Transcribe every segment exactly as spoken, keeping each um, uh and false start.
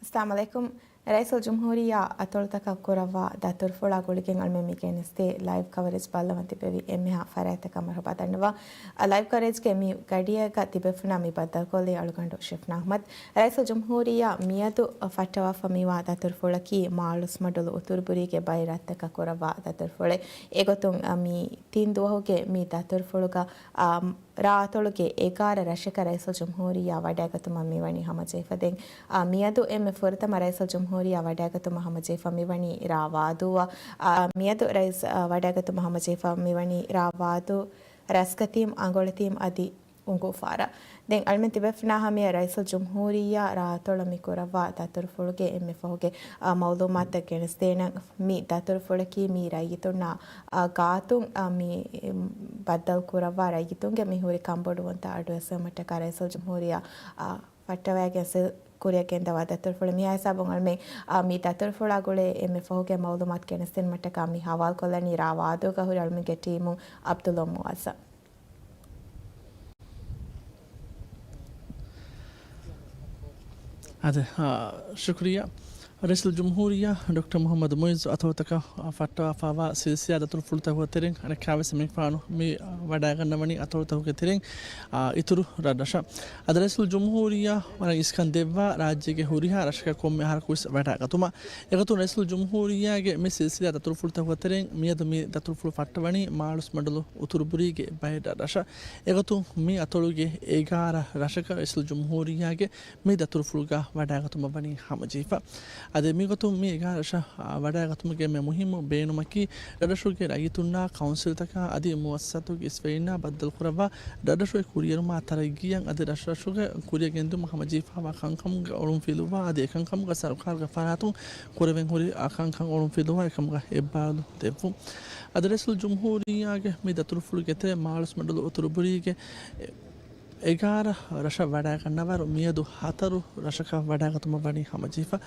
އައްސަލާމު ޢަލައިކުމް. ރައީސުލްޖުމްހޫރިއްޔާ އަތޮޅުތަކަށް ކުރައްވާ ދަތުރުފުޅާ ގުޅިގެން އަޅުމެން މި ގެނެސްދޭ ލައިވް ކަވަރޭޖް ބައްލަވަން ތިބެވި އެންމެހާ ފަރާތްތަކަށް މަރުޙަބާ ދަންނަވާ. އަ، ލައިވް ކަވަރޭޖްގެ މި ގަޑިއަކަށް ތިބޭފުޅުންނާ މި ބައްދަލުކޮށްލީ އަޅުގަނޑު ޝިފްނާ އަޙްމަދު. ރައީސުލްޖުމްހޫރިއްޔާ މިއަދު ފައްޓަވާފަ މިވާ ދަތުރުފުޅަކީ މާޅުސްމަޑުލު އުތުރުބުރީގެ ބައެއް ރަށްތަކަށް ކުރައްވާ ދަތުރުފުޅެއް. އެގޮތުން، އަ، މި ތިން ދުވަހުގެ މި ދަތުރުފުޅުގަ، އަ، ރާ އަތޮޅުގެ އެގާރަ ރަށަކަށް ރައީސުލްޖުމްހޫރިއްޔާ ވަޑައިގަތުމަށް މިވަނީ ހަމަޖެހިފަ. ދެން، އާ، މިއަދު އެންމެ ފުރަތަމަ ރައީސުލްޖުމްހޫރިއްޔާ ވަޑައިގަތުމަށް ހަމަޖެހިފަ މިވަނީ ރާ ވާދޫއަށް. އާ، މިއަދު ރައީސް، އާ، ވަޑައިގަތުމަށް ހަމަޖެހިފަ މިވަނީ ރާ ވާދޫ، ރަސްގަތީމް، އަނގޮޅިތީމް އަދި އުނގޫފާރަށް. ދެން އަޅުމެން ތިބޭފުނާ ހަމަޔަށް ރައީސުލްޖުމްހޫރިއްޔާ ރާ އަތޮޅަށް މި ކުރައްވާ ދަތުރުފުޅުގެ އެންމެ ފަހުގެ، އާ، މައުލޫމާތުތައް ގެނެސްދޭނަން. މި ދަތުރުފުޅަކީ މީ ރައްޔިތުންނާ، އާ، ގާތުން، އާ، މި، އެ، ބައްދަލު ކުރައްވާ ރައްޔިތުންގެ މި ހުރި ކަންބޮޑުވުންތައް އަޑުއެއްސުމަށްޓަކާ ރައީސުލްޖުމްހޫރިއްޔާ، އާ، ފައްޓަވައިގެން ސި-، ކުރިއަށް ގެންދަވާ ދަތުރުފުޅެއް. މި ހިސާބުން އަޅުމެން، އާ، މި ދަތުރުފުޅާ ގުޅޭ އެންމެ ފަހުގެ މައުލޫމާތު ގެނެސްދިނުމަށްޓަކާ މި ހަވާލުކޮށްލަނީ ރާ ވާދޫގަ ހުރި އަޅުމެންގެ ޓީމު ޢަބްދުﷲ މުޢައްޒަމް. އާދެ، އާ، ޝުކުރިއްޔާ. ރައީސުލްޖުމްހޫރިއްޔާ ޑޮކްޓަރ މުޙައްމަދު މުޢިއްޒު އަތޮޅުތަކަށް، އާ، ފައްޓަވާފައިވާ ސިލްސިލާ ދަތުރުފުޅުތަކުގެ ތެރެއިން އަނެއްކާވެސް މިފާނު މި، އާ، ވަޑައިގަންނަވަނީ އަތޮޅުތަކުގެ ތެރެއިން، އާ، އިތުރު ރަށްރަށަށް. އަދި ރައީސުލްޖުމްހޫރިއްޔާ ވަރަށް އިސްކަން ދެއްވާ ރާއްޖޭގެ ހުރިހާ ރަށަކަށް ކޮންމެ އަހަރަކުވެސް ވަޑައިގަތުމަށް. އެގޮތުން ރައީސުލްޖުމްހޫރިއްޔާގެ މި ސިލްސިލާ ދަތުރުފުޅުތަކުގެ ތެރެއިން މިއަދު މި ދަތުރުފުޅު ފައްޓަވަނީ މާޅުސްމަޑުލު އުތުރުބުރީގެ ބައެއް ރަށްރަށަށް. އެގޮތުން މި އަތޮޅުގެ އެގާރަ ރަށަކަށް ރައީސުލްޖުމްހޫރިއްޔާގެ މި ދަތުރުފުޅުގަ ވަޑައިގަތުމަށް ވަނީ ހަމަޖެހިފަ. އަދި މިގޮތުން މި އެގާރަ ރަށަށް، އާ، ވަޑައިގަތުމުގެ އެންމެ މުހިއްމު ބޭނުމަކީ، ރަށްރަށުގެ ރައްޔިތުންނާ ކައުންސިލްތަކާ އަދި މުއައްސަސާތުގެ އިސްވެރިންނާ ބައްދަލުކުރައްވާ، ރަށްރަށުގެ ކުރިއެރުމާ ތަރައްގީއަށް އަދި ރަށްރަށުގެ ކުރިއަށް ގެންދިއުމަށް ހަމަޖެހިފައިވާ ކަންކަމުގެ އޮޅުންފިލުވާ އަދި އެކަންކަމުގަ ސަރުކާރުގެ ފަރާތުން ކުރެވެން ހުރި އާ ކަންކަން އޮޅުންފިލުވާ އެކަމުގަ އެއްބާރުލުން ދެއްވުން. އަދި ރައީސުލްޖުމްހޫރިއްޔާގެ މި ދަތުރުފުޅުގެ ތެރެއިން މާޅުސްމަޑުލު އުތުރުބުރީގެ އެގާރަ ރަށަށް ވަޑައިގަންނަވާއިރު، މިއަދު ހަތަރު ރަށަކަށް ވަޑައިގަތުމަށް ވަނީ ހަމަޖެހިފަ.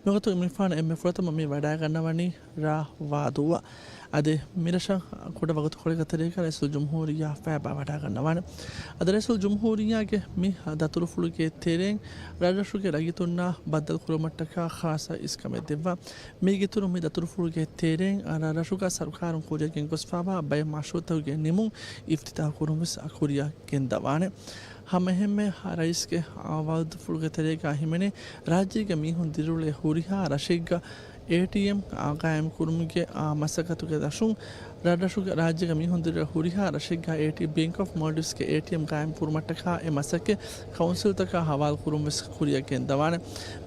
މިގޮތުން މިފާނު އެންމެ ފުރަތަމަ މި ވަޑައިގަންނަވަނީ ރާ ވާދޫއަށް. އަދި މިރަށަށް ކުޑަ ވަގުތުކޮޅެއްގެ ތެރޭގަ ރައީސުލްޖުމްހޫރިއްޔާ ފައިބާ ވަޑައިގަންނަވާނެ. އަދި ރައީސުލްޖުމްހޫރިއްޔާގެ މި ދަތުރުފުޅުގެ ތެރެއިން ރަށްރަށުގެ ރައްޔިތުންނާ ބައްދަލުކުރުމަށްޓަކާ ޚާއްޞަ އިސްކަމެއް ދެއްވާ. މީގެއިތުރުން މި ދަތުރުފުޅުގެ ތެރެއިން ރަށްރަށުގަ ސަރުކާރުން ކުރިއަށް ގެންގޮސްފައިވާ ބައެއް މަޝްރޫޢުތަކުގެ ނިމުން އިފްތިތާޙު ކުރުން ވެސް ކުރިއަށް ގެންދަވާނެ. ހަމައެހެންމެ ރައީސްގެ ވައުދުފުޅުގެ ތެރޭގަ ހިމެނޭ ރާއްޖޭގެ މީހުން ދިރިއުޅޭ ހުރިހާ ރަށެއްގަ އޭޓީއެމް ޤާއިމް ކުރުމުގެ މަސައްކަތުގެ ދަށުން، ރަށްރަށުގެ ރާއްޖޭގެ މީހުން ދިރިއުޅޭ ހުރިހާ ރަށެއްގަ އޭޓީ، ބޭންކް އޮފް މޯލްޑިވްސްގެ އޭޓީއެމް ޤާއިމް ކުރުމަށްޓަކާ އެ މަސައްކަތް ކައުންސިލްތަކާ ހަވާލު ކުރުން ވެސް ކުރިއަށް ގެންދަވާނެ.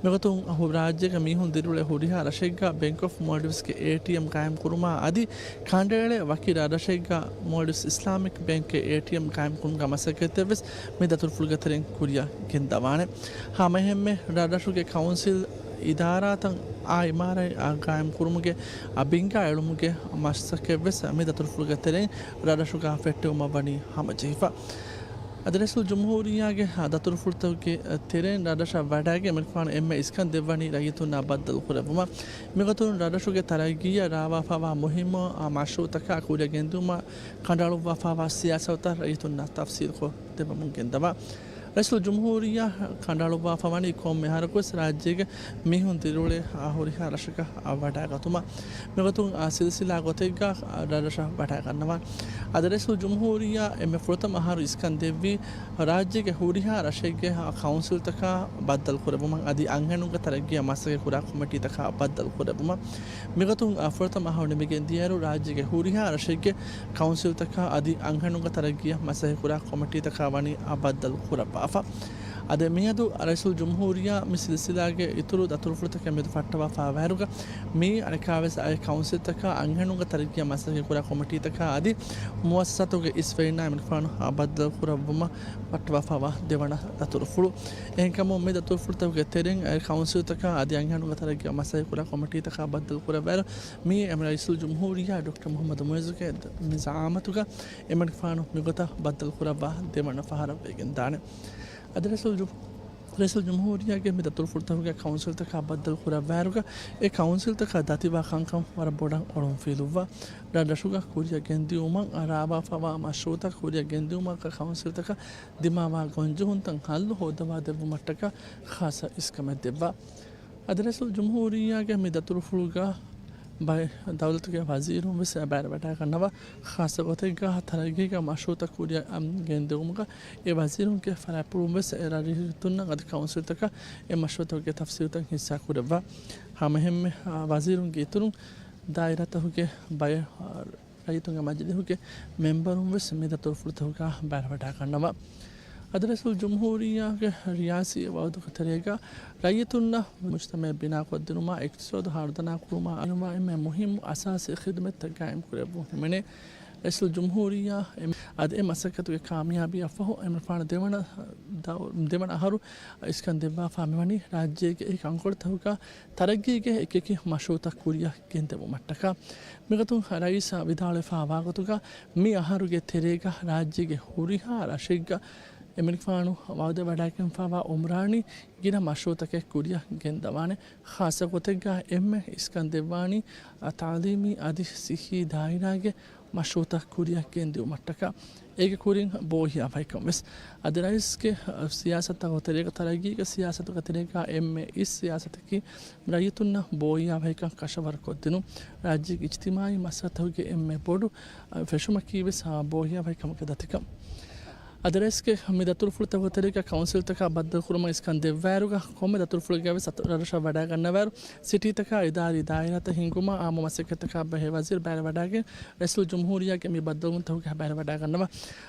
މިގޮތުން ރާއްޖޭގެ މީހުން ދިރިއުޅޭ ހުރިހާ ރަށެއްގަ ބޭންކް އޮފް މޯލްޑިވްސްގެ އޭޓީއެމް ޤާއިމް ކުރުމާ އަދި ކަނޑައެޅޭ ވަކި ރަށްރަށެއްގަ މޯލްޑިވްސް އިސްލާމިކް ބޭންކްގެ އޭޓީއެމް ޤާއިމް ކުރުމުގެ މަސައްކަތްތައް ވެސް މި ދަތުރުފުޅުގެ ތެރެއިން ކުރިއަށް ގެންދަވާނެ. ހަމައެހެންމެ ރަށްރަށުގެ ކައުންސިލް އިދާރާތައް އާ އިމާރާތް އާ ޤާއިމް ކުރުމުގެ އާ ބިންގާ އެޅުމުގެ މަސައްކަތް ވެސް މި ދަތުރުފުޅުގެ ތެރެއިން ރަށްރަށުގަ ފެއްޓެވުމަށް ވަނީ ހަމަޖެހިފަ. އަދި ރައީސުލްޖުމްހޫރިއްޔާގެ ދަތުރުފުޅުތަކުގެ ތެރެއިން ރަށްރަށަށް ވަޑައިގެން މިފާނު އެންމެ އިސްކަން ދެއްވަނީ ރައްޔިތުންނާ ބައްދަލު ކުރެއްވުމަށް. މިގޮތުން ރަށްރަށުގެ ތަރައްގީއަށް ރާވާފައިވާ މުހިއްމު މަޝްރޫޢުތަކާ ކުރިއަށް ގެންދިއުމަށް ކަނޑައަޅުއްވާފައިވާ ސިޔާސަތުތައް ރައްޔިތުންނަށް ތަފްސީލުކޮށް ދެއްވަމުން ގެންދަވާ. ރައީސުލްޖުމްހޫރިއްޔާ ކަނޑައަޅުއްވާފަވަނީ ކޮންމެ އަހަރަކުވެސް ރާއްޖޭގެ މީހުން ދިރިއުޅޭ ހުރިހާ ރަށަކަށް ވަޑައިގަތުމަށް. މިގޮތުން ސިލްސިލާ ގޮތެއްގަ ރަށްރަށަށް ވަޑައިގަންނަވާނެ. އަދި ރައީސުލްޖުމްހޫރިއްޔާ އެންމެ ފުރަތަމަ އަހަރު އިސްކަން ދެއްވީ ރާއްޖޭގެ ހުރިހާ ރަށެއްގެ ކައުންސިލްތަކާ ބައްދަލު ކުރެއްވުމަށް އަދި އަންހެނުންގެ ތަރައްގީއަށް މަސައްކަތް ކުރާ ކޮމިޓީތަކާ ބައްދަލު ކުރެއްވުމަށް. މިގޮތުން ފުރަތަމަ އަހަރު ނިމިގެން ދިޔައިރު ރާއްޖޭގެ ހުރިހާ ރަށެއްގެ ކައުންސިލްތަކާ އަދި އަންހެނުންގެ ތަރައްގީއަށް މަސައްކަތް ކުރާ ކޮމިޓީތަކާ ވަނީ އާ ބައްދަލު ކުރައްވާފަ. އަދި މިއަދު ރައީސުލްޖުމްހޫރިއްޔާ މި ސިލްސިލާގެ އިތުރު ދަތުރުފުޅުތަކެއް މެދު ފައްޓަވާފައިވާއިރުގަ މި އަނެއްކާވެސް އައި ކައުންސިލްތަކާ އަންހެނުންގެ ތަރައްގީއަށް މަސައްކަތް ކުރާ ކޮމިޓީތަކާ އަދި މުއައްސަސާތުގެ އިސްވެރިންނާ މިފާނު އާ ބައްދަލު ކުރައްވުމަށް ފައްޓަވާފައިވާ ދެވަނަ ދަތުރުފުޅު. އެހެންކަމުން މި ދަތުރުފުޅުތަކުގެ ތެރެއިން އައި ކައުންސިލްތަކާ އަދި އަންހެނުންގެ ތަރައްގީއަށް މަސައްކަތް ކުރާ ކޮމިޓީތަކާ ބައްދަލު ކުރައްވާއިރު މިއީ އެމް ރައީސުލްޖުމްހޫރިއްޔާ ޑޮކްޓަރ މުޙައްމަދު މުޢިއްޒުގެ މި ޒަޢާމަތުގަ އެމަނިކުފާނު މިގޮތަށް ބައްދަލު ކުރައްވާ ދެވަނަ ފަހަރަށް ވެގެންދާނެ. އަދި ރައީސުލްޖު-، ރައީސުލްޖުމްހޫރިއްޔާގެ މި ދަތުރުފުޅުތަކުގެ ކައުންސިލްތަކާ ބައްދަލު ކުރައްވާއިރުގަ އެ ކައުންސިލްތަކަށް ދަތިވާ ކަންކަން ވަރަށް ބޮޑަށް އޮޅުންފިލުއްވާ. ރަށްރަށުގަ ކުރިއަށް ގެންދިއުމަށް ރާވާފައިވާ މަޝްރޫޢުތައް ކުރިއަށް ގެންދިއުމަށް ކައުންސިލްތަކަށް ދިމާވާ ގޮންޖެހުންތައް ހައްލު ހޯއްދަވާ ދެއްވުމަށްޓަކާ ޚާއްޞަ އިސްކަމެއް ދެއްވާ. އަދި ރައީސުލްޖުމްހޫރިއްޔާގެ މި ދަތުރުފުޅުގަ ބައެއް ދައުލަތުގެ ވަޒީރުން ވެސް ބައިވެރިވަޑައިގަންނަވާ، ޚާއްޞަ ގޮތެއްގަ ތަރައްގީގެ މަޝްރޫއުތައް ކުރިއަށް ގެންދިއުމުގަ އެ ވަޒީރުންގެ ފަރާތްޕުޅުން ވެސް އެ ރައްޔިތުންނަށް އަދި ކައުންސިލްތަކަށް އެ މަޝްރޫއުތަކުގެ ތަފްސީލުތައް ހިއްސާ ކުރައްވާ. ހަމައެހެންމެ، އާ، ވަޒީރުންގެ އިތުރުން ދާއިރާތަކުގެ ބައެއް، އާ، ރައްޔިތުންގެ މަޖިލީހުގެ މެމްބަރުން ވެސް މި ދަތުރުފުޅުތަކުގަ ބައިވެރިވަޑައިގަންނަވާ. އަދި ރައީސުލްޖުމްހޫރިއްޔާގެ ރިޔާސީ ވައުދުގެ ތެރޭގަ ރައްޔިތުންނަށް މުޖްތަމަޢެއް ބިނާކޮށްދިނުމާ، އިޤްތިޞާދު ހަރުދަނާ ކުރުމާ އިނުމާ އެންމެ މުހިއްމު އަސާސީ ޚިދުމަތްތައް ޤާއިމް ކުރެއްވުން ހިމެނޭ. ރައީސުލްޖުމްހޫރިއްޔާ އެ-، އަދި އެ މަސައްކަތުގެ ކާމިޔާބީއަށްފަހު އެމީހުން ދެވަނަ ދަ-، ދެވަނަ އަހަރު އިސްކަން ދެއްވާފާ މިވަނީ ރާއްޖޭގެ އެކި ކަންކޮޅުތަކުގަ ތަރައްގީގެ އެކި އެކި މަޝްރޫއުތައް ކުރިއަށް ގެންދެވުމަށްޓަކާ. މިގޮތުން ރައީސް ވިދާޅުވެފާވާގޮތުގަ މި އަހަރުގެ ތެރޭގަ ރާއްޖޭގެ ހުރިހާ ރަށެއްގަ އެމަނިކުފާނު ވައުދެއް ވަޑައިގެންފާވާ އުމްރާނީ ގިނަ މަޝްރޫއުތަކެއް ކުރިއަށް ގެންދަވާނެ. ޚާއްޞަ ގޮތެއްގަ އެންމެ އިސްކަން ދެއްވާނީ، އަ، ތަޢުލީމީ އަދި ސިއްހީ ދާއިރާގެ މަޝްރޫއުތައް ކުރިއަށް ގެންދިއުމަށްޓަކާ. އޭގެ ކުރިން ބޯހިޔާވަހިކަން ވެސް. އަދި ރައީސްގެ، އަ، ސިޔާސަތުގެ ތެރޭގަ، ތަރައްގީގެ ސިޔާސަތުގެ ތެރޭގަ އެންމެ އިސް ސިޔާސަތަކީ ރައްޔިތުންނަށް ބޯހިޔާވަހިކަން ކަށަވަރުކޮށްދިނުން، ރާއްޖޭގެ އިޖްތިމާޢީ މައްސަލަތަކުގެ އެންމެ ބޮޑު، އަ، ފެށުމަކީ ވެސް، އާ، ބޯހިޔާވަހިކަމުގެ ދަތިކަން. އަދި ރައީސްގެ މި ދަތުރުފުޅުތަކުގެ ތެރޭގަ ކައުންސިލްތަކާ ބައްދަލުކުރުމަށް އިސްކަން ދެއްވާއިރުގަ ކޮންމެ ދަތުރުފުޅެއްގަ ވެސް އަތު-، ރަށަށް ވަޑައިގަންނަވާއިރު، ސިޓީތަކާ އިދާރީ ދާއިރާތައް ހިންގުމާ، އާއްމު މަސައްކަތްތަކާ ބެހޭ ވަޒީރު ބައިވެރިވަޑައިގެން ރައީސުލްޖުމްހޫރިއްޔާގެ މި ބައްދަލުވުންތަކުގަ ބައިވެރިވަޑައިގަންނަވާ.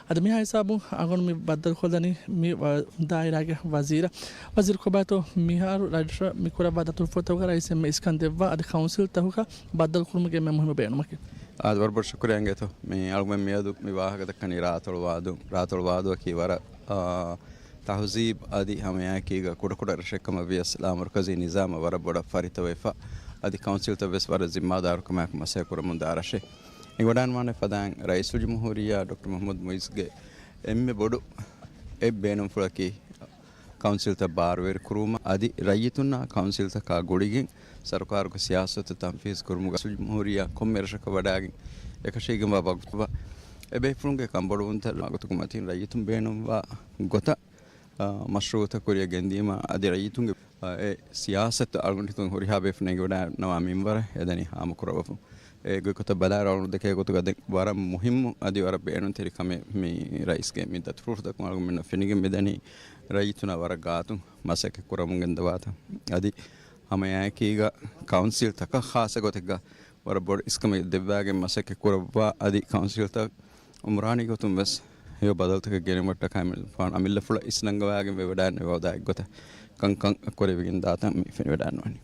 އަދި މިހާ ހިސާބުން އަޅުގަނޑު މި ބައްދަލުކޮށްލަނީ މި ވަ-، ދާއިރާގެ ވަޒީރަށް. ވަޒީރު ކޮބާތޯ މިހާރު ރަށަށް މި ކުރައްވާ ދަތުރުފުޅުތަކުގަ ރައީސް އެންމެ އިސްކަން ދެއްވާ އަދި ކައުންސިލްތަކުގަ ބައްދަލުކުރުމުގެ އެންމެ މުހިއްމު ބޭނުމަކީ؟ އާދެ، ވަރަށް ބޮޑު ޝުކުރިއްޔާ އިނގޭތޯ. މި އަޅުގަނޑު މިއަދު މި ވާހަކަ ދައްކަނީ ރާއަތޮޅު ވާދު. ރާއަތޮޅު ވާދުއަކީ ވަރަށް، އާ، ތަހުޒީބު އަދި ހަމައެއާއެކީގަ ކުޑަކުޑަ ރަށެއް ކަމަށް ވިޔަސް ލާމަރުކަޒީ ނިޒާމަށް ވަރަށް ބޮޑަށް ފަރިތަވެފަ، އަދި ކައުންސިލްތައް ވެސް ވަރަށް ޒިންމާދާރުކަމާއެކު މަސައްކަތް ކުރަމުންދާ ރަށެއް. އެނގިވަޑައިގަންނަވާނެ ފަދައިން ރައީސުލްޖުމްހޫރިއްޔާ ޑޮކްޓަރ މުޙައްމަދު މުޢިއްޒުގެ އެންމެ ބޮޑު، އެއް ބޭނުންފުޅަކީ، ކައުންސިލްތައް ބާރުވެރިކުރުމަށް އަދި ރައްޔިތުންނާ ކައުންސިލްތަކާ ގުޅިގެން ސަރުކާރުގެ ސިޔާސަތު ތަންފީޒު ކުރުމުގަ ޖުމްހޫރިއްޔާ ކޮންމެ ރަށަކަށް ވަޑައިގެން އެކަށީގެންވާ ވަގުތު އެބޭފުޅުންގެ ކަންބޮޑުވުންތައް ވަގުތުގެ މަތީން ރައްޔިތުން ބޭނުންވާ ގޮތަށް، އާ، މަޝްރޫއުތައް ކުރިއަށް ގެންދިޔުމަށް އަދި ރައްޔިތުންގެ އެ ސިޔާސަތު އަޅުގަނޑު ހިތުން ހުރިހާ ބޭފުޅުން އެނގިވަޑައިގަންނަވާ މިންވަރަށް އެދަނީ ހާމަކުރައްވަފަ. އެ ގޮތްގޮތަށް ބަލާއިރު އަޅުގަނޑު ދެކޭ ގޮތުގަ ދެން ވަރަށް މުހިއްމު އަދި ވަރަށް ބޭނުންތެރި ކަމެއް މި ރައީސްގެ މި ދަތުރުފުޅުތަކުން އަޅުގަނޑުމެންނަށް ފެނިގެން މިދަނީ ރައްޔިތުންނާ ވަރަށް ގާތުން މަސައްކަތް ކުރަމުން ގެންދަވާތަން. އަދި ހަމައެއާއެކީގަ ކައުންސިލްތަކަށް ޚާއްޞަ ގޮތެއްގަ ވަރަށް ބޮޑު އިސްކަމެއް ދެއްވާގެން މަސައްކަތް ކުރައްވާ އަދި ކައުންސިލްތައް އުމްރާނީ ގޮތުން ވެސް ހެޔޮ ބަދަލުތަކެއް ގެނެވުމަށްޓަކާ އަމިއްލަފުޅަށް އިސްނަންގަވާގެން ވެވަޑައިގަންނަވާ ވައުދާއެއްގޮތަށް ކަންކަން ކުރެވިގެން ދާތަން މި ފެނިވަޑައިގަންނަވަނީ.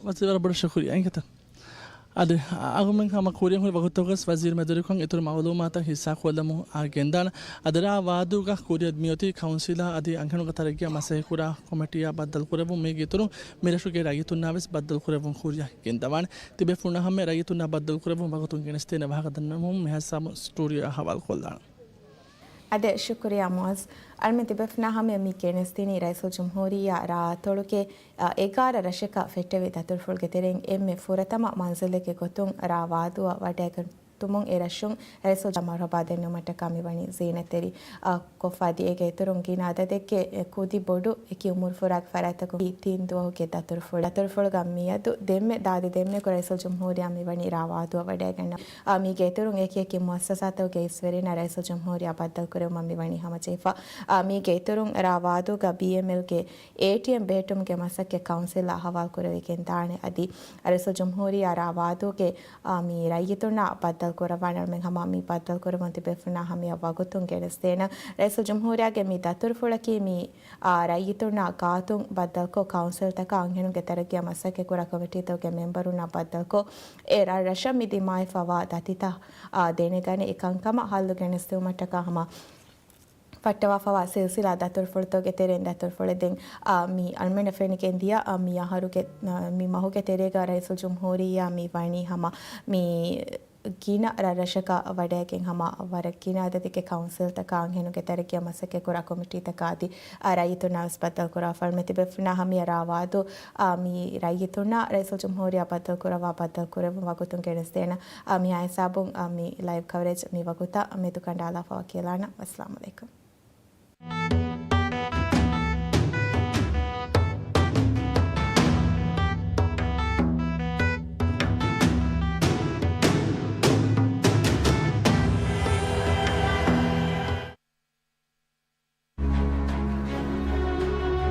ވަޒީރު ވަރަށް ބޮޑަށް ޝުކުރިއްޔާ އިނގޭތަ. އަދި އަޅުގަނޑުމެން ހަމަ ކުރިއަށް ހުރި ވަގުތުގަސް ވަޒީރު މެދުވެރިކޮށް އިތުރު މައުލޫމާތު ހިއްސާކޮށްލަމުން އާ ގެންދާނެ. އަދި ރާ ވާދޫގަ ކުރިއަށް މިއޮތީ ކައުންސިލާ އަދި އަންހެނުންގެ ތަރައްގީއަށް މަސައްކަތް ކުރާ ކޮމިޓީއާ ބައްދަލު ކުރެއްވުން މީގެ އިތުރުން މިރަށުގެ ރައްޔިތުންނާ ވެސް ބައްދަލު ކުރެއްވުން ކުރިއަށް ގެންދަވާނެ. ތިބޭފުޅުންނާ ހަމަ ރައްޔިތުންނާ ބައްދަލު ކުރެއްވުން ވަގުތުން ގެނެސްދޭނެ ވާހަކަ ދަންނަވަމުން މިހާ ހިސާބުން ސްޓޫޑިއޯއަށް ހަވާލުކޮށްލާނަން. އަދި ޝުކުރިއްޔާ މުޢައްޒު. އަޅުމެން ތިބޭފުޅުންނާ ހަމަޔަށް މި ގެނެސްދިނީ ރައީސުލްޖުމްހޫރިއްޔާ ރާ އަތޮޅުގެ، އަ، އެގާރަ ރަށަކަށް ފެއްޓެވި ދަތުރުފުޅުގެ ތެރެއިން އެންމެ ފުރަތަމަ މަންޒިލެއްގެ ގޮތުން ރާ ވާދޫއަށް ވަޑައިގަތުމުން އެ ރަށުން ރައީސުލްޖުމްހޫރިއްޔާ މަރުޙަބާ ދެންނެވުމަށްޓަކާ މިވަނީ ޒީނަތްތެރި، އަ، ކޮށްފަ އަދި އޭގެ އިތުރުން ގިނަ އަދަދެއްގެ ކުދި ބޮޑު އެކި އުމުރުފުރާގެ ފަރާތްތަކުން ތިން ދުވަހުގެ ދަތުރުފުޅު، ދަތުރުފުޅުގަ މިއަދު ދެންމެ ދާދި ދެންމެ ކުރި ރައީސުލްޖުމްހޫރިއްޔާ މިވަނީ ރާ ވާދޫއަށް ވަޑައިގަންނަ. އާ، މީގެ އިތުރުން އެކި އެކި މުއައްސަސާތަކުގެ އިސްވެރިންނާ ރައީސުލްޖުމްހޫރިއްޔާ ބައްދަލުކުރެވުމަށް މިވަނީ ހަމަޖެހިފަ. އާ، މީގެ އިތުރުން ރާ ވާދޫގަ ބީއެމްއެލްގެ އޭޓީއެމް ބެހެއްޓުމުގެ މަސައްކަތް ކައުންސިލްއަށް ހަވާލު ކުރެވިގެން ދާނެ. އަދި ރައީސުލްޖުމްހޫރިއްޔާ ރާ ވާދޫގެ، އާ، މި ރައްޔިތުންނާ ބައްދަލު ކުރައްވާނެ. އަޅުމެން ހަމަ މި ބައްދަލު ކުރެވުން ތިބޭފުޅުންނާ ހަމަޔަށް ވަގުތުން ގެނެސްދޭނަން. ރައީސުލްޖުމްހޫރިއްޔާގެ މި ދަތުރުފުޅަކީ މި، އާ، ރައްޔިތުންނާ ގާތުން ބައްދަލުކޮށް، ކައުންސިލްތަކާ އަންހެނުންގެ ތަރައްގީއަށް މަސައްކަތް ކުރާ ކޮމިޓީތަކުގެ މެމްބަރުންނާ ބައްދަލުކޮށް، އެ ރަށް ރަށަށް މި ދިމާވެފަވާ ދަތިތައް، އާ، ދެނެގަނެ، އެކަންކަމަށް ހައްލު ގެނެސްދިއުމަށްޓަކާ ހަމަ ފައްޓަވާފަވާ ސިލްސިލާ ދަތުރުފުޅުތަކުގެ ތެރެއިން ދަތުރުފުޅެއް ދެން، އާ، މި އަޅުމެންނަށް ފެނިގެން ދިޔަ، އާ، މި އަހަރުގެ، އާ، މި މަހުގެ ތެރޭގަ ރައީސުލްޖުމްހޫރިއްޔާ މި ވަނީ ހަމަ މި ގިނަ ރަށްރަށަކަށް ވަޑައިގެން ހަމަ ވަރަށް ގިނަ އަދަދެއްގެ ކައުންސިލްތަކާ އަންހެނުންގެ ތަރައްގީއަށް މަސައްކަތް ކުރާ ކޮމިޓީތަކާ އަދި، އާ، ރައްޔިތުންނާ ވެސް ބައްދަލު ކުރާ. އަޅުމެން ތިބޭފުޅުންނާ ހަމަޔަށް ރާ ވާދޫ، އާ، މި ރައްޔިތުންނާ ރައީސުލްޖުމްހޫރިއްޔާ ބައްދަލު ކުރައްވާ ބައްދަލު ކުރެއްވުން ވަގުތުން ގެނެސްދޭނަން. އާ، މިހާ ހިސާބުން، އާ، މި ލައިވް ކަވަރޭޖް މި ވަގުތަށް މެދުކަނޑާލާފަ ވަކިވެލާނަން. ވައްސަލާމު ޢަލައިކުމް.